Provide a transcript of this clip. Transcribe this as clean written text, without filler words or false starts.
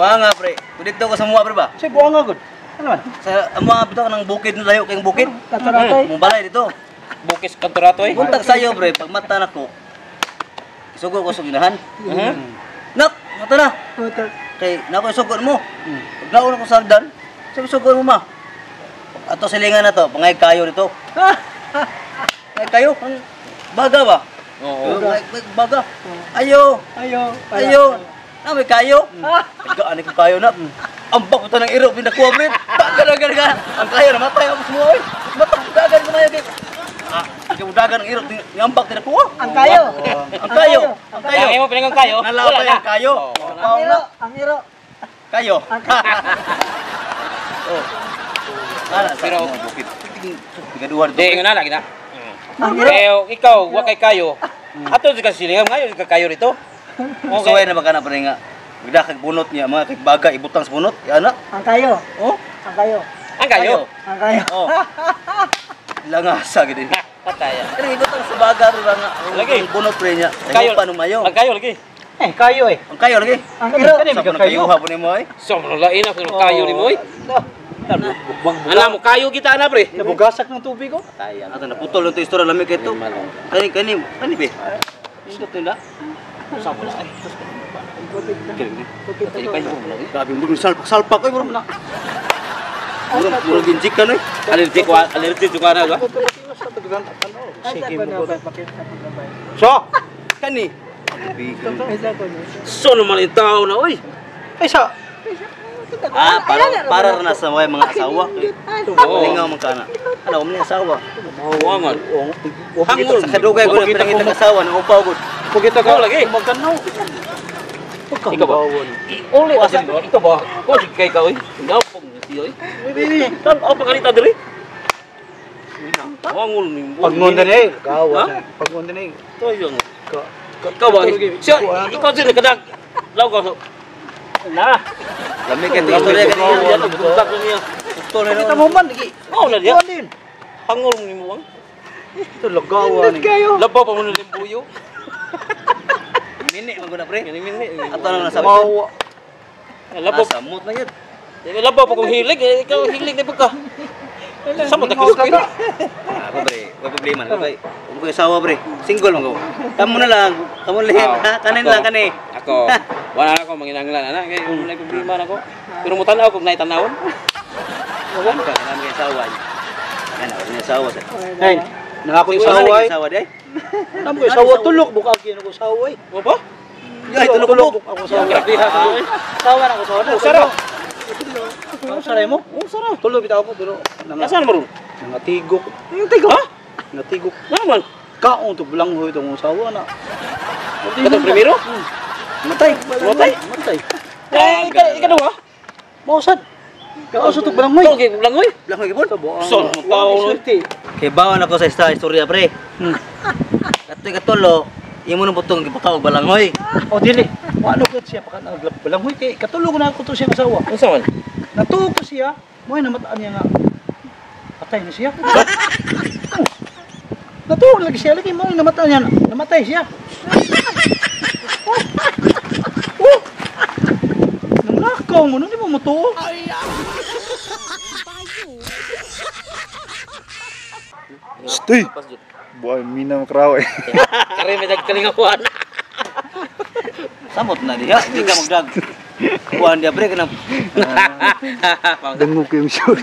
Buanga pre. Dito ko sa muwa pre ba? Sa buanga gud. Ano man? Sa mga bitaw ng bukid na layo kayong bukid. Kataratoy. Mong balay dito. Bukis kantoratoy. Buntag sayo pre, pag mata nako. Isugo ko sa ginahan. Nak, mata na. Kay nako isugo mo. Pag nauna ko sa hagdan, sabi isugo mo ma. Ato silingan na to, pangay kayo dito. Pangay kayo, ang baga ba? Oo. Baga. Ayo. Ayo. Ayo. Na may kayo. Tagaan ko kayo na. Ambak ko ng iro pinakuha pre. Baga na gaga. Ang kayo namatay ako sa oy. Matay dagan ko mayo kay. Ah, ikaw dagan ang iro niambak tinakuha. Ang kayo. Ang kayo. Ang kayo. Ang imo pinangang kayo. Nalapay ang kayo. Ang iro, ang iro. Kayo. Oh. Ana Pero- pero bukid. Bigaduhan Di ingon na lagi na. Ang iro. Pero ikaw wa kay kayo. Ato sa silingan ngayon ka kayo rito. Okay. Suway na ba ka na pre nga. Bigla kag bunot niya mga kag baga ibutang sa bunot. Ana. Ang kayo. Oh. Ang kayo. Ang kayo. Ang kayo. Oh. Langasa gid. Pataya. Pero ibutang sa baga pre ba nga. Lagi. Ang bunot pre niya. Kayo. Kayo pa numayo. Ang kayo lagi. Eh, kayo eh. Ang kayo lagi. Ang iro. Kani Sa ka kayo kayo. hapon nimo ay. So lain na kung kayo nimo oy. Ana mo kayo kita na pre. Nabugasak ng tubig oh. Ato naputol lang to istorya lami kay to. Kani kani kani be. Indot nila. Sa mo ay. Grabe mo salpak salpak oy murag na. Murag murag injik ka noy. Allergic wa allergic ka na ba? Sige mo. So, Kani. So naman yung tao na oy. ay sa Ah, para para na sa mga asawa. Oo. Lingaw man kana. Ano mo ni asawa? Wangan. Hangol sa kadugay ko na pinangita ng asawa nang upaw gud. Pagkita Ikaw lagi. Magkanaw. Ikaw ba? Uli asa ikaw ba? Ko si kay ka oy. Gapong siya oy. Tan apa kalita diri? Wangol ni mo. Pagngon din eh. Gawa. Ha? Pagngon din eh. Toyong. Ikaw ba? Siya, ikaw siya nakadag. Law ka. Na. Lami kay to istorya kani. Yan ang buntak niya. Putol na Kita mo man lagi. Oh, na diya. Kuan din. Hangol ni mo ang. Ito lagawa ni. Kayo. Labaw pa mo ng limbuyo. Mini man gud na pre. Ngani mini. Ato na nasabi. Mawa. Labaw. Samot na yun. Labaw pa kung hilig. Ikaw hilig na pa ka. Sa mo takis ka. Ako pre, wala problema na kay. Kung ko asawa pre, single man ko. Kamo na lang, kamo lang, ha? Kanin lang kani. Ako, wala na ako manginanglan ana kay wala problema na ako. Pero mo tan-aw kung naitanawon. Wala ka na may asawa. Yan, wala ni asawa sa. Hey, nangako yung Wala asawa ni eh. asawa day. Nangako yung asawa tulok bukag yun ako asawa eh. Mo ba? Ay, tulok mo. Ako asawa. Grabe ha. Asawa na ako asawa. Usara. Usara mo? Usara. Tulog bitaw ko pero nanga Asan mo ron? nangatigok. Ha? Nangatigok. Naman. Kaon to bulanghoy tong asawa na. Katong primero? Matay. Matay? Matay. Eh, ikaduha. Mausad. Kaon sa to bulanghoy. Ito, kay Blangoy. Lang gipon. Son, tao. Swerte. Kay bawan ako sa istorya pre. Katoy katulo, imo nang butong gipakaw balangoy. O dili. Wano gud siya pakan balanghoy kay katulog na ako to siya asawa. Unsa man? Natuog ko siya, mo ay namataan niya nga patay na siya. Natuog lagi siya lagi mo ay namataan niya namatay siya. Oh. Nanglakaw mo, di mo mutuo. Stoy! Buhay, mina makraw eh. Kare may nagkalingawan. Samot na diha, di ka magdag. Kuan dia pre kanang Dangog ko yung shoot.